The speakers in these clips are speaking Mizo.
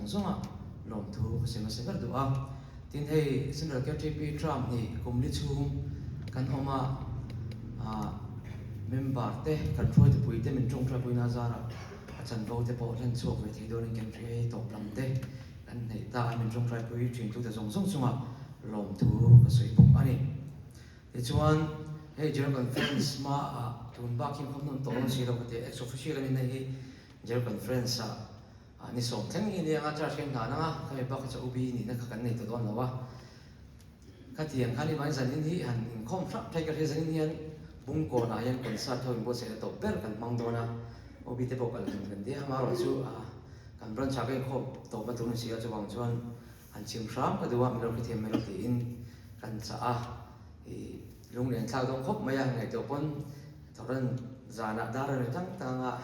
zawng zawngah lawmthu ka sawi hmasa ber duh a. Tin hei Central KTP term hnih kum li chhung kan awm a, member te kan hruaitupui te min tawngtaipui na zarah a chanvo te pawh hlan chhuak ve thei dawnin kan hria hei tawp lam te kan hneih ta a, min tawngtaipui thintute zawng zawng chungah lawmthu ka sawi bawk a ni. Tichuan hei General Conference hmaah tun bak hi khawm nawn tawh dawn si lo ka ti a, ex officio kan inneih hi General Conference ah ni sawm thleng hi ania anga charge kan hlan anga khami bak hi chu UB nihna kha kan nei tawh dawn lo a. Khatiang khan i zanin hi han inkhawm hrap thei ka hria zanin hian Bungkawnah hian concert ho inbuatsaihna tawp ber kan hmang dawn a, UB te pawh kal hun kan ti a, amaherawh chu kan branch ah ka inkhawm tawpna tur a ni si a, chuvang chuan Han chim hram ka duh a, min lo hrethiam mai lo tiin kan chah a, ih lunglen thlak dawn khawp mai a, ngaihtuah pawn thawhran zanah dar a ri tang tang a,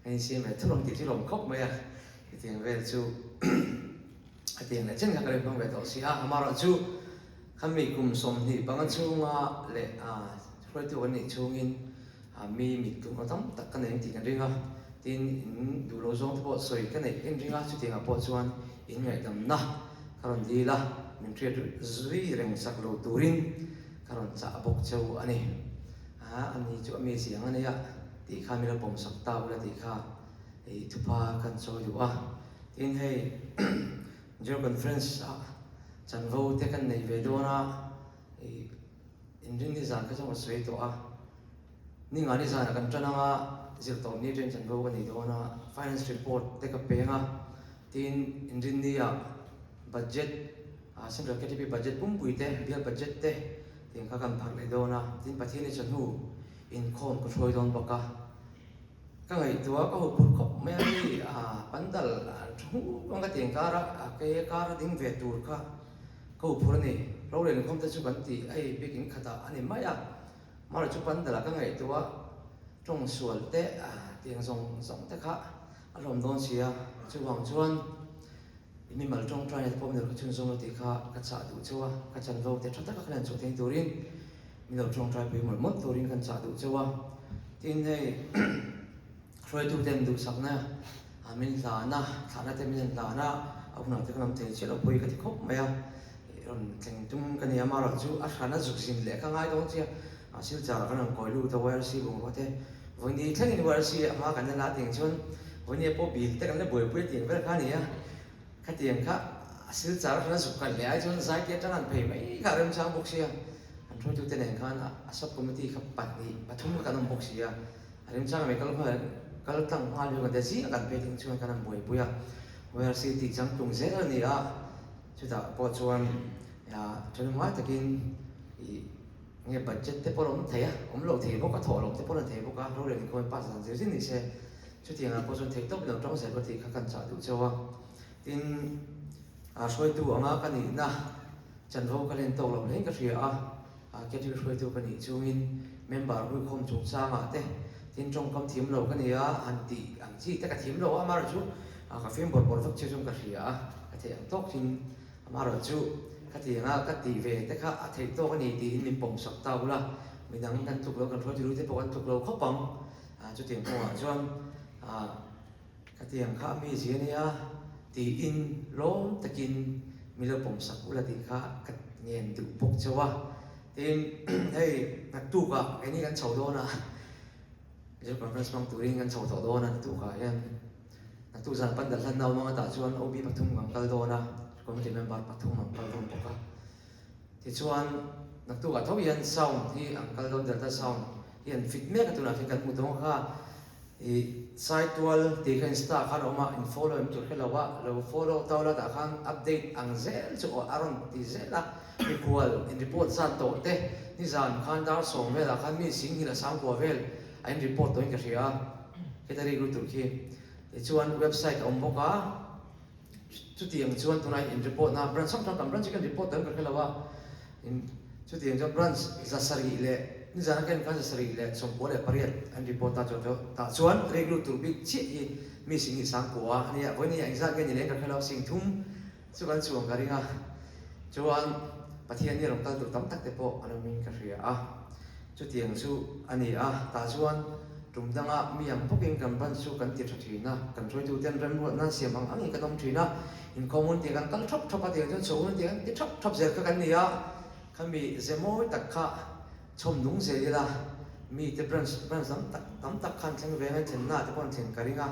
ka insiam ve thur ang tih chu lawm khawp mai a, hetiang vel chu hetiang leh chen kha ka lo inhmang ve tawh si a, amaherawh chu khami kum 25 chhunga leh hruaitu kan nih chhungin Mi mit tluk na tam tak ka nei ang tih kan ring a, tin in duh lo zawng te pawh sawi ka neih en ring a, chutiangah pawh chuan in ngaihdamna ka rawn dil a, min hriat zui reng sak lo turin ka rawn chah bawk cheu a ni. A ani chu a mi ziang a nia tih kha min lo pawm sak ta ula tih kha i thupha kan chawi duh a, tin hei General Conference ah chanvo te kan nei ve dawn a, i inrinni zan kha chuan ka sawi tawh a. Ni nga ni zanah kan tan anga zirtawpni atangin chanvo ka nei dawn a, finance report te ka peng a, tin inrinnia budget central KTP budget pumpui te, bial budget te tiang kha kan pharh leh dawn a, tin Pathian i chawhnu inkhawm ka hruai dawn bawk a, ka ngaihtuah ka huphurh khawp mai a mi pandal thu ang ka tiang kar a keia kar a ding ve tur kha ka huphurh a ni, rorel inkhawm te chu kan tih a ei bik in khatah a ni mai a. Mara chu pandal-ah ka ngaihtuah a, tawng sual te tiang zawng zawng te kha a hlawm dawn si a, chuvang chuan i mimal tawngtaina te pawh min lo ka chhun zawng lo tih kha ka chah duh cheu a, ka chanvo te tha taka ka len chhuah theih turin min lo tawngtaipui mawlh mawlh turin kan chah duh cheu a, tin hei Hruaituten duhsakna min hlan a, thlahna te min han hlan a, a hunah te kan awm thei chiah lo pawh hi ka ti khawp mai a, rawn thleng tum ka ni a, amaherawh chu a hrana zuk zin leh ka ngai dawn chiah, Silchar ah kan rawn kawi lut a YRC bungrua te vawiini thlengin YRC a hma kan la la tiang chuan vawiini pawh bill te kan la buaipui a tiang vel kha a ni a, khatiang kha Silchar a hrana zuk kal leh ai chuan Zaite atang an phei mai kha a remchang bawk sia, an hruaitute nen khan a sub committee kha pahnih pathum kha kan awm bawk si a. A remchang mai kal nghal kal tlang nghal hi kan tia zingah kan phei thing chuan kan han buaipui a, YRC tih changtlung zel a ni a, chutah pawh chuan thahnem ngai takin ih nge budget te pawh a awm thei a, awm loh thei bawk a, thawh loh te pawh a ni thei bawk a, rorel inkhawm hi pass dan zir zir ni se, chutiangah pawh chuan theihtawp in lo tang zel pawh tih kha kan chah duh chauh a, tin hruaitu anga ka nihna chanvo ka len tawk loh hlein ka hria a. Catholic hruaitu ka nih chungin member huikhawm chungchangah te tin tawngkam thiam lo ka ni a, han tih ang chi te ka thiam lo a, amaherawh chu ka fim bawrh bawrh vek chiah chuan ka hria a, ka theih ang tawk thin amaherawh chu khatiang a ka tih ve te kha a theih tawk a ni tiin min pawm sak ta ula, midang kan tluk lo kan hruaitu lu te pawh kan tluk lo khawp ang, chutiang kawngah chuan Khatiang kha a mi zia nia tiin lawm takin mi lo pawm sak ula tih kha ka ngen duh bawk chauh a. Tin, hei naktukah keini kan chho dawn a, Mizo Conference hmang turin kan chho tawh dawn a naktukah hian naktuk zan pandal hlan nau hmang atah chuan OB pathum kan kal dawn a, committee member pathum an kal dawn bawk a. Tichuan naktukah tho hian sound hi an kal dawn Delta sound hi an fit mek a tunah khian kan hmu tawng kha. I Saitual tih kha insta ah khan a awm a, in follow em tur hrelo a, lo follow tau la tah khan update ang zel chu aw a rawn ti zel a, mikhual in report zat tawh te nizan khan dar sawm velah khan mi singhil a sangkua vel a in report tawhin ka hria a, khita rik lutuk khi tichuan website a awm bawk a. Chutiang chuan tunah in report na branch hrang hrang kan branch hi kan report dan ka hre lo a, in chutiang chuan branch 700 leh nizan a ken khan 798 an report ta chuan tah chuan rek lut tur bik chiah hi mi sing hi sangkua a nia vawiin engzat nge ni leng ka hre lo sing thum chu kan chuang ka ring a chuan Pathian hi rawn kal tur tam tak te pawh an awm in ka hria a chutiang chu a ni a tah chuan. Tum danga mi ang bawkin kan branch chu kan ti tha thin a, kan hruaituten remruatna an siam ang angin kan awm thin a, inkhawm hun tih kan kal thap thap a, tiang chuan chho hun tih kan ti thap thap zel kha kan ni a, khami ze mawi tak kha chhawm nung zel ila, mite branch branch tam tak tam tak khan thleng veng an thlenna te pawh an thlen ka ring a,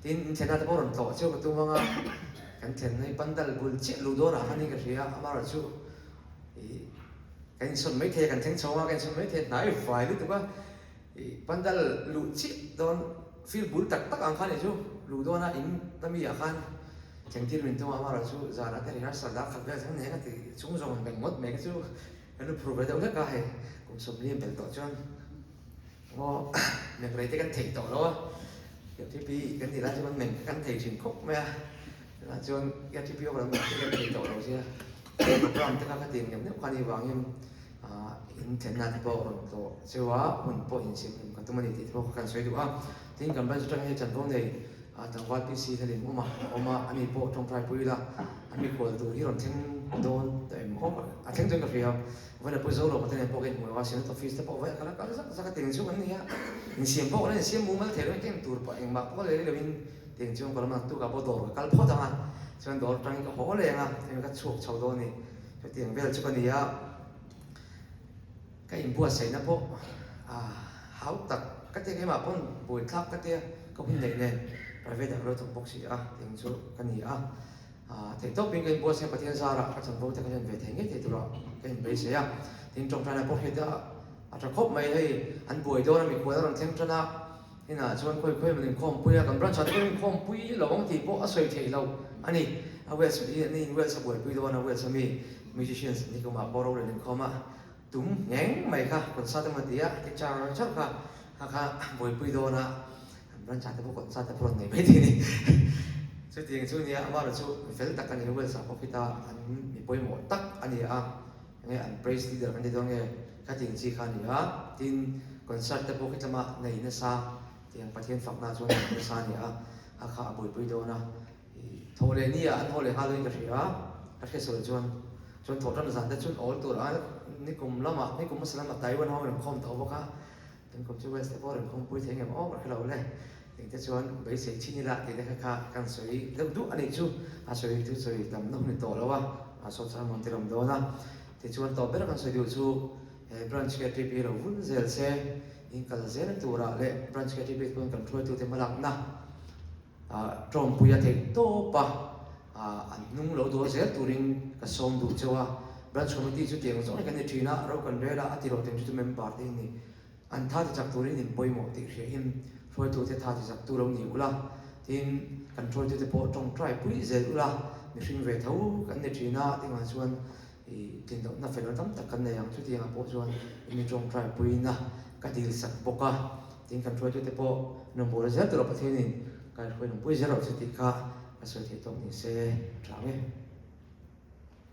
tin in thlenna te pawh rawn tlawh cheu ka tum ang a, kan thlenna hi pandal bul chiah luh dawnah khan hi ka hria, amaherawhchu ih kan insawn maithei a, kan thleng chho ang a, kan insawn maithei a, hnai vai lutuk a. I pandal luh chiah dawn feel bul tak tak ang kha nih chu luh dawn a in ta mi ah khan thlengtir min tum a amaherawh chu zan ah te rehearsal dak khat vel thang nen a ti chung zawng beng ngawt mai kha chu kan lu phur ve deuh hlek a hei kum 40 belh tawh chuan maw meng rei te kan theih tawh lo a KTP kan nih lai chuan meng kan thei thin khawp mai a tunah chuan KTP ho lam meng te kan thei tawh lo sia program te kha ka ti neuh neuh kha ni vangin In thlenna te pawh rawn tlawh cheu a, hun pawh insiam rem ka tum a ni tih te pawh kha kan sawi duh a. Tin, kan branch atangin hei chanvo nei tlangval PC hlalin awm a, a awm a, ani pawh tawngtai pui ila, a mikhual tur hi rawn thleng dawn ta em aw, a thleng chuan ka hria. Vawiin a pu zo lo ka te nen pawh ka inhmu lo a, Senate office te pawh vawiin a kal a kal zak zak a tiang chu kan ni a, insiam pawh kan insiam mumal thei lo, engtin tur pawh engmah pawh ka lei loin tiang chuan ka lam a, tukah pawh dawr ka kal phawt ang a, chuan dawr atangin ka haw leng a, tiang ka chhuak chho dawn a ni. Chutiang vel chu ka ni a, ka inbuatsaihna pawh hau tak ka tia keimah pawn buaithlak ka tia ka hun neih nen private ah ka lo thawk bawk si a tiang chu ka ni a, theihtawpin ka inbuatsaih Pathian zarah ka chanvo te ka hlen ve thei ngei thei turah ka inbeisei a, tin tawngtaina pawh hriat a a tha khawp mai hei an buai dawn a mikhual a rawn thleng tan a. Inah chuan khawi khawi man inkhawmpui a, kan branch ah te pawh inkhawmpui lo ang tih pawh a sawi theih loh a ni. A Wales hi an in Wales a buaipui dawn a, Wales a mi musicians an ni kumah pawh rorel inkhawm a tum ngheng mai kha concert emaw ti a ti char char kha kha kha buaipui dawn a, kan branch ah te pawh concert te pawh rawn nei mai thei a ni. Chutiang chu nia amaherawhchu chu mi fel tak a ni, Wales ah pawh khita an mi pawimawh tak a ni a. Enge an praise leader kan ti dawn nge ka tih ang chi kha a ni a, tin concert te pawh khi tlama nei nasa tiang Pathian fakna chuan nei nasa a ni a, a kha a buaipui dawn a, ih thawh leh ni ah an haw leh nghal dawn in ka hria a, ka hriat sual chuan chuan thawh tan zan te chuan awl tur a nikum lamah nikum hmasa lamah Taiwan ho rawn khawm tawh bawk a. Kan kawm chu West te pawh rawn khawmpui thei ngem aw ka hre lo le. Eng te chuan beisei chin ila tih te kha kha kan sawi deuh duh a nih chu. A sawi chu sawi tam na hun i tawh lo a, a sawt chuan rawn ti lawm dawn a. Tichuan tawp ber kan sawi duh chu he branch KTP lo vun zel se, in kal zel turah leh branch KTP te pawn kan hruaitute hmalakna tawmpuia theih tawp a, an hnung lo dawl zel turin ka sawm duh cheu a. Branch Committee chu tiang zawng hi kan ni thin a, ro kan rel a, a ti rawh tiang chu chu member te hi ni. An tha ti chak turin in pawimawh tih hriahin hruaitute tha ti chak tu lo ni ula, tin kan hruaitute pawh tawngtai pui zel ula, mihring ve tho kan ni thin a, tingah chuan I tlinlohna felna tam tak kan nei ang chutiangah pawh chuan i mi tawngtai puiin a ka dil sak bawk a, tin kan hruaitute pawh rawngbawlna zel tur a Pathianin kaihruai lawmpui zel rawh che tih kha ka sawi theih tawk ni se a tha ang e.